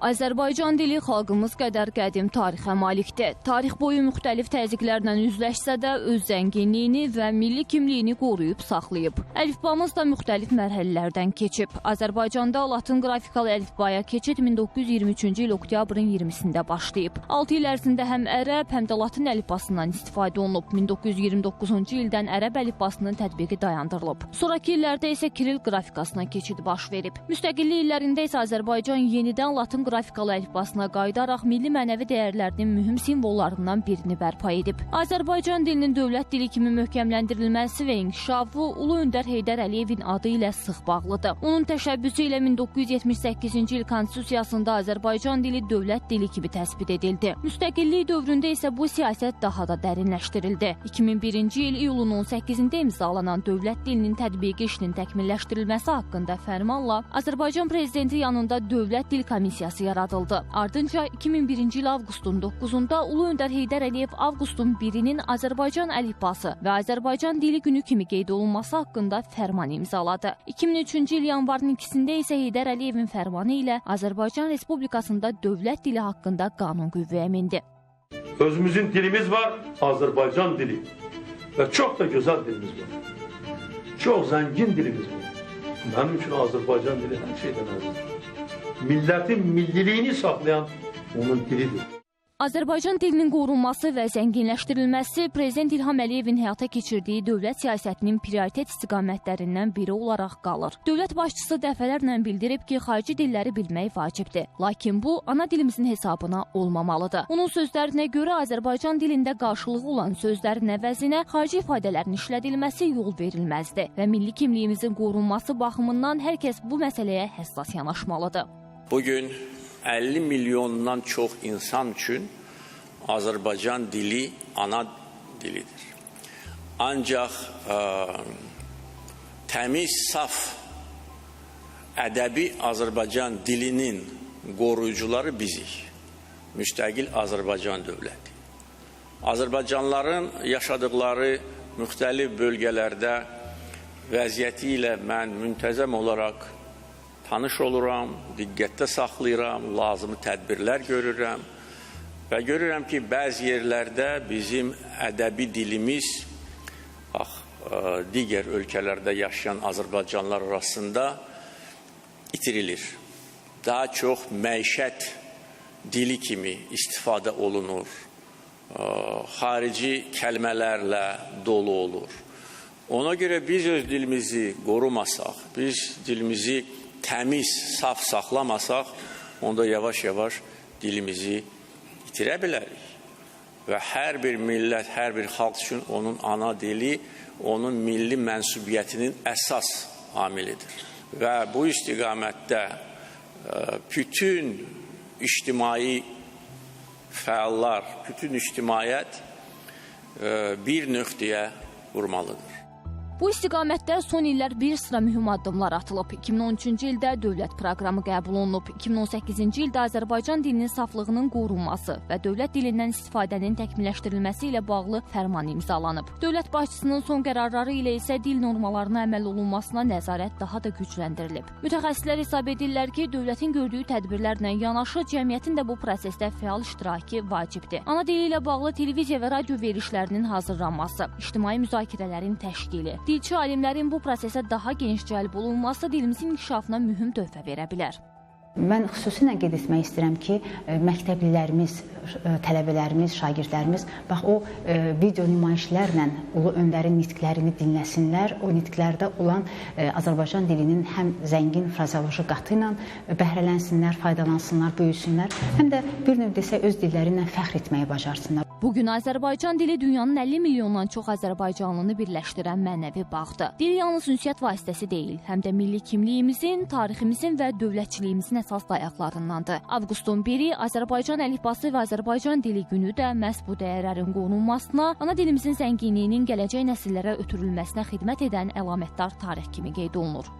Azərbaycan dili xalqımız qədər qədim tarixə malikdir. Tarix boyu müxtəlif təzyiqlərlə üzləşsə də öz zənginliyini və milli kimliyini qoruyub saxlayıb. Əlifbamız da müxtəlif mərhələlərdən keçib. Azərbaycanda latın qrafikalı əlifbaya keçid 1923-cü il oktyabrın 20-sində başlayıb. 6 il ərzində həm ərəb, həm də latın əlifbasından istifadə olunub. 1929-cu ildən ərəb əlifbasının tətbiqi dayandırılıb. Sonrakı illərdə isə kiril qrafikasına keçid baş verib. Müstəqillik illərində isə Azərbaycan yenidən latın qrafikalı əlifbasına qayıdaraq milli mənəvi dəyərlərinin mühüm simvollarından birini bərpa edib. Azərbaycan dilinin dövlət dili kimi möhkəmləndirilməsi və inkişafı Ulu Öndər Heydər Əliyevin adı ilə sıx bağlıdır. Onun təşəbbüsü ilə 1978-ci il Konstitusiyasında Azərbaycan dili dövlət dili kimi təsbit edildi. Müstəqillik dövründə isə bu siyasət daha da dərinləşdirildi. 2001-ci il iyulun 18-də imzalanan dövlət dilinin tətbiqi işinin təkmilləşdirilməsi haqqında fərmanla Azərbaycan Prezidenti yanında Dövlət Dil Komissiyası yaradıldı. Ardınca 2001-ci il avqustun 9-da Ulu Öndər Heydər Əliyev avqustun 1-inin Azərbaycan əlifbası və Azərbaycan dili günü kimi qeyd olunması haqqında fərman imzaladı. 2003-cü il yanvarın 2-sində isə Heydər Əliyevin fərmanı ilə Azərbaycan Respublikasında dövlət dili haqqında qanun qüvvəyə mindi. Özümüzün dilimiz var, Azərbaycan dili. Və çox da gözəl dilimiz var. Çox zəngin dilimiz var. Mənim üçün Azərbaycan dili hər şeydən əzizdir. Millətin milliliyini saxlayan onun dilidir. Azərbaycan dilinin qorunması və zənginləşdirilməsi Prezident İlham Əliyevin həyata keçirdiyi dövlət siyasətinin prioritet istiqamətlərindən biri olaraq qalır. Dövlət başçısı dəfələrlə bildirib ki, xarici dilləri bilmək vacibdir. Lakin bu, ana dilimizin hesabına olmamalıdır. Onun sözlərinə görə Azərbaycan dilində qarşılığı olan sözlərin əvəzinə xarici ifadələrin işlədilməsi yol verilməzdir və milli kimliyimizin qorunması baxımından hər kəs bu məsələyə həssas yanaşmalıdır. Bugün 50 milyondan çox insan üçün Azərbaycan dili ana dilidir. Ancaq təmiz, saf, ədəbi Azərbaycan dilinin qoruyucuları bizik. Müstəqil Azərbaycan dövləti. Azərbaycanlıların yaşadıqları müxtəlif bölgələrdə vəziyyəti ilə mən müntəzəm olaraq tanış oluram, diqqətdə saxlayıram, lazımi tədbirlər görürəm və görürəm ki, bəzi yerlərdə bizim ədəbi dilimiz bax, digər ölkələrdə yaşayan azərbaycanlılar arasında itirilir. Daha çox məişət dili kimi istifadə olunur, xarici kəlmələrlə dolu olur. Ona görə biz öz dilimizi qorumasaq, biz dilimizi təmiz, saf saxlamasaq, onda yavaş-yavaş dilimizi itirə bilərik. Və hər bir millət, hər bir xalq üçün onun ana dili, onun milli mənsubiyyətinin əsas amilidir. Və bu istiqamətdə bütün ictimai fəallar, bütün ictimaiyyət bir nöqtəyə vurmalıdır. Bu istiqamətdə son illər bir sıra mühüm addımlar atılıb. 2013-cü ildə dövlət proqramı qəbul olunub. 2018-ci ildə Azərbaycan dilinin saflığının qorunması və dövlət dilindən istifadənin təkmilləşdirilməsi ilə bağlı fərman imzalanıb. Dövlət başçısının son qərarları ilə isə dil normalarına əməl olunmasına nəzarət daha da gücləndirilib. Mütəxəssislər hesab edirlər ki, dövlətin gördüyü tədbirlərlə yanaşı cəmiyyətin də bu prosesdə fəal iştirakı vacibdir. Ana dili ilə bağlı televiziya və radio verilişlərinin hazırlanması, ictimai müzakirələrin təşkili, dilçi alimlərin bu prosesə daha geniş cəlb olunması dilimizin inkişafına mühüm töhfə verə bilər. Mən xüsusilə qeyd etmək istəyirəm ki, məktəblilərimiz, tələbələrimiz, şagirdlərimiz bax o video nümayişlərlə Ulu Öndərin nitqlərini dinləsinlər. O nitqlərdə olan Azərbaycan dilinin həm zəngin frazeoloji qatı ilə bəhrələnsinlər, faydalansınlar, böyüsünlər, həm də bir növ desək öz dilləri ilə fəxr etməyi bacarsınlar. Bugün Azərbaycan dili dünyanın 50 milyondan çox azərbaycanlını birləşdirən mənəvi bağdır. Dil yalnız ünsiyyət vasitəsi deyil, həm də milli kimliyimizin, tariximizin və dövlətçiliyimizin əsas dayaqlarındandır. Avqustun 1-i Azərbaycan əlifbası və Azərbaycan dili günü də məhz bu dəyərlərin qorunmasına, ana dilimizin zənginliyinin gələcək nəsillərə ötürülməsinə xidmət edən əlamətdar tarix kimi qeyd olunur.